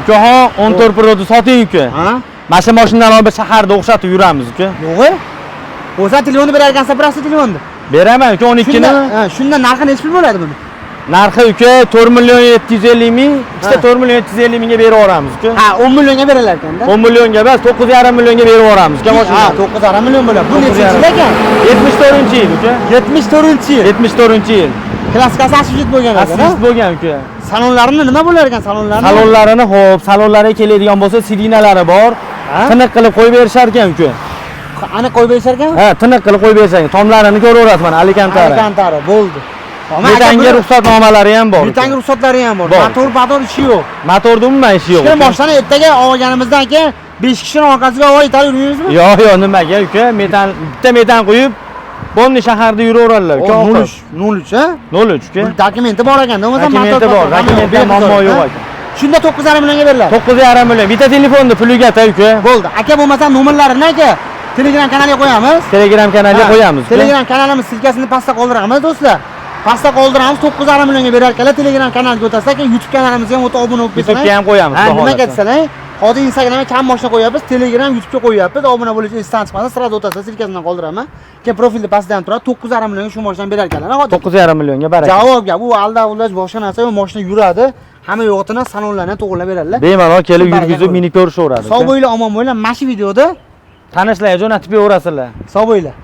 Ukaxon, 14 Pro'ni soting, uka. Ha? Mana shu mashinani olib shaharda o'xshatib yuramiz, uka. Yo'q. Bo'lsa, telefonni berar ekansan, просто telefonni. Beraman, uka, 12 Shunda, ni. Ha, shunda narxi nechi pul bo'ladi buni? Narxi, uka, 4 million 750 ming, ikkita 4 million 750 mingga berib yuboramiz, uka. Ha, 10 millionga berilar ekanda. 10 millionga emas, 9,5 millionga berib yuboramiz, uka, Ha, mashinani. 9,5 million bo'ladi. Bu nechinchi yil ekan? 74-yil, uka. 74-yil. 74-yil. Краска si освежить bo'lgan ekan, ha? Освежить bo'lgan, uka. Salonlarini nima bo'lar ekan, salonlari? Salonlarini, xo'p, salonlariga keladigan bo'lsa, сиденья lari bor. Ha? Tiniq qilib qo'yib berishar ekan, uka. Aniq qo'yib berishar ekan? Ha, tiniq qilib qo'yib berishar ekan. Tomlarini ko'raverasiz mana, Alcantara. Alcantara bo'ldi. Tamam, aka, Metanga ruxsatnomalari ham bor, uka. Metanga ruxsatlari ham bor. Bor. Motor, motor ishi yo'q. Motorda umuman ishi yo'q, Ikkala uka. mashinani ertaga olganimizdan keyin 5 kishini orqasiga olib itarib yurmaymizmi? Yo'q, nimaga, uka? Metan, bitta metan quyib, полный shaharda yuraveradilar, uka. 03, 03, ha? 03, uka. Bu dokumenti bor ekan, bo'lmasa Dokumenti bor, dokumentda muammo yo'q aka. Shunda 9,5 millionga beriladi. 9,5 million. Bitta telefonni puliga ta, uka. Bo'ldi. Aka, bo'lmasa nomerlarini, aka, Telegram kanaliga qo'yamiz. Telegram kanaliga Ha, qo'yamiz, uka. Telegram kanalimiz ссылка sini pastda qoldiramiz, do'stlar. Pastda qoldiramiz, 9,5 millionga berar ekanlar. Telegram kanaliga o'tasizlar, keyin YouTube kanalimizga ham o'tib obuna bo'lib ketsalar. YouTube'ga ham qo'yamiz, Ha, xudo nimaga xohlasa. desalar, hozir Instagramga kam mashina qo'yapmiz, Telegram, YouTube'ga qo'yapmiz. Obuna bo'lish esdan chiqmasin, сразу o'tasizlar, ссылка sidan qoldiraman. Keyin profilda pastda ham turadi, 9,5 millionga shu mashinani berar ekanlar hozir. 9,5 millionga, baraka. Javob gap, u aldab ulash boshqa narsa yo'q, mashina yuradi, hamma yo'g'itini salonlarni to'g'irlab beradilar. Bemalol kelib Baraka yurgizib, bo'lsin. minib ko'rishaveradi, Sog' uka. bo'linglar, omon bo'linglar. Mana shu videoda Tanishlarga jo'natib beraverasizlar. Sog' bo'linglar.